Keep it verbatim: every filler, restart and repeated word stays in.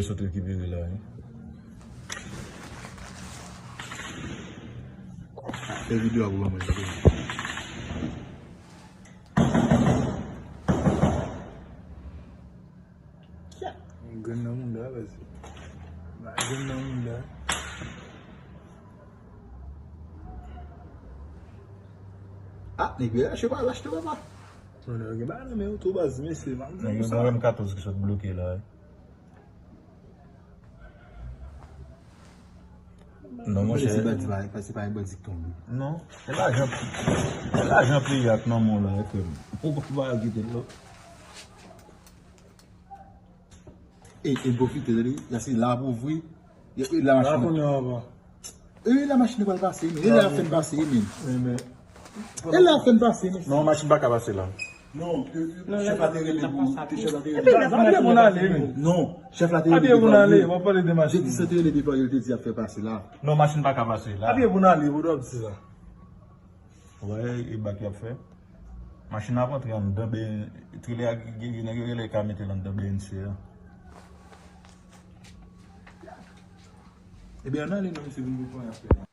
Sot rekipere la, wi. Fè videyo a pou ban mwen, tande. Grenn nan mouda, baz. Grenn nan mouda. Ah, nèg yo lache pa, lache papa. Non, non, gen bagay nan men yo tou, baz, mesye, m ap di nou sa. Nèg yo gen M katòz ki sot bloke la, wi. Non, monchè. Se bandi pa, se pa yon bandi k tonbe. Non. E lajan, e lajan peyi a k nan men w la, frè m. Ou pa kite l, non. E, e pwofite, tande. Ya se la pou vre. E, e la machin. La kounye a, papa. E la machin pral pase, men. E la fè n pase, men. Men, men. E la fè n pase, men. Non, machin pa ka pase la. Non, ke, ke chèf la te rele pou, ke chèf la te rele. Epi, apre pou n ale, men. Non, chèf la te rele devan yo. Apre pou n ale, w ap pale de machin. Depi sa te rele devan yo, te di ap fè pase la. Non, machin pa ka pase la. Apre pou n ale, pou w ap di sa. Wè, e bak y ap fè. Machin ap antre anndan B N, trelè a, gen, gen nèg yo genlè ka mete l anndan B N C a. Ebyen, ann ale non, mesye, vin pou pran y ap fè.